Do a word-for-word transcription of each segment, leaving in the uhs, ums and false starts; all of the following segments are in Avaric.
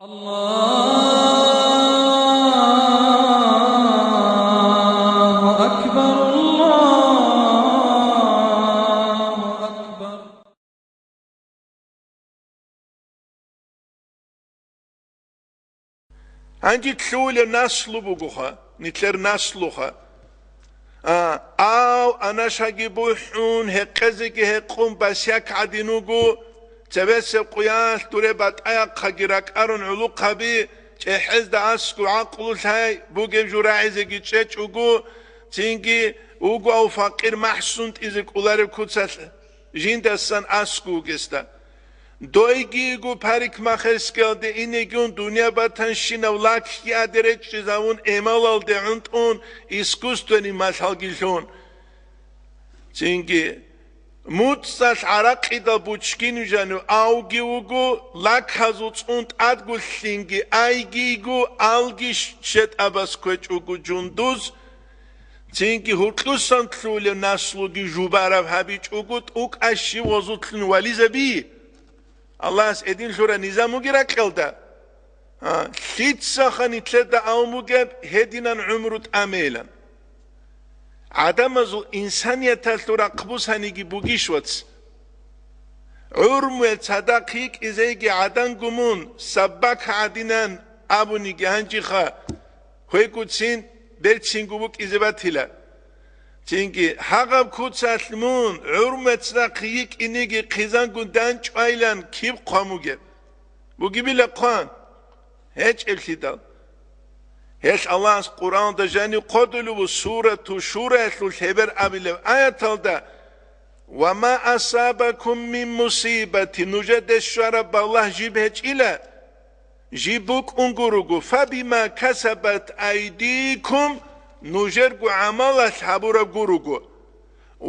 الله أكبر، الله أكبر. Гьанже лъугьулеб наслу бугоха, нилъер наслуха. А, ав анашаги бухӀун, гьекъезеги гьекъун басяк гӀадин вуго, цебесеб къуялъ дуре батӀаяхъаги ракӀарун гӀулухъаби, чӀехӀезда аскӀов гӀакълу лъай бугеб жо рагӀизеги чӀечӀого, цинги вуго ав факъир махӀ сунтӀизе кӀолареб куцалъ жиндасан аскӀов вугесда. Дойги йиго парикмахерскиялде инеги ун, дуниял батанщинаб лакги адеречӀчӀизавун, эмалалде гӀунтӀун, искусственный малъалги лъун. Цинги муцӀалъ гӀаракъидал бучгин жанив авги вуго, лаказул цӀун тӀадгулъинги айги йиго, алги щетӀабас кквечӀого жундуз, цинги гьуркьусан лъугьулев наслуги жубараб гьабичӀого, тӀукӀа щив гъозулъун вализаби. Аллагьас гьедин лъура низам вугеб ракьалда. А, лъицаха нилъеда авун бугеб гьединан гӀумру тӀамейилан. ГӀадамазул инсанияталъул рахъ бусаниги бугищ, вац. ГӀурмуе цадахъ йикӀизейги гӀаданго мун сабака гӀадинан абуниги гьанжеха, гьвегоцин берцинго букӀизе батила. Цинги гьагъаб куцалъ мун гӀурмуе цадахъ йикӀиниги хъизангун данчӀвайилан киб хъван бугеб? Бугебила хъван? ГьечӀеблъидал. Гьелъ Аллагьас Къуръаналда жанив хъодулев ву Сурату Шураялъул гьебер абилеб аяталда: «Ва ма асабакум мин мусибати», нужеде щвараб балагь жиб гьечӀила, жиб букӀун гуруго, «фабима касабат айдикум», нужерго гӀамалалъ гьабураб гуруго.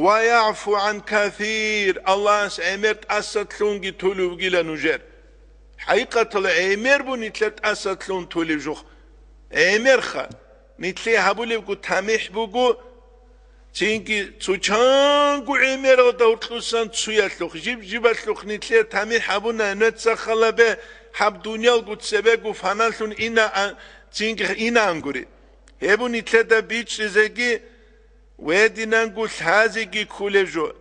«Ва яъфу гӀан касир», Аллагьас гӀемер тӀасалъунги тулев вугила нужер. ХӀакъикъаталда гӀемер бу нилъер тӀасалъун тулев жух. ГӀемерха, нилъее гьабулебго тамихӀ буго, цинги цо чанго гӀемералда гьуркьусан цуялъухъ, жиб-жибалъухъ нилъее тамихӀ гьабуна, нуца халабе гьаб дуниялго цебего фаналъун ина, а, цинги инаангури. Гьеб бу нилъеда бичӀчӀизеги, гьединанго лъазеги кколеб жо.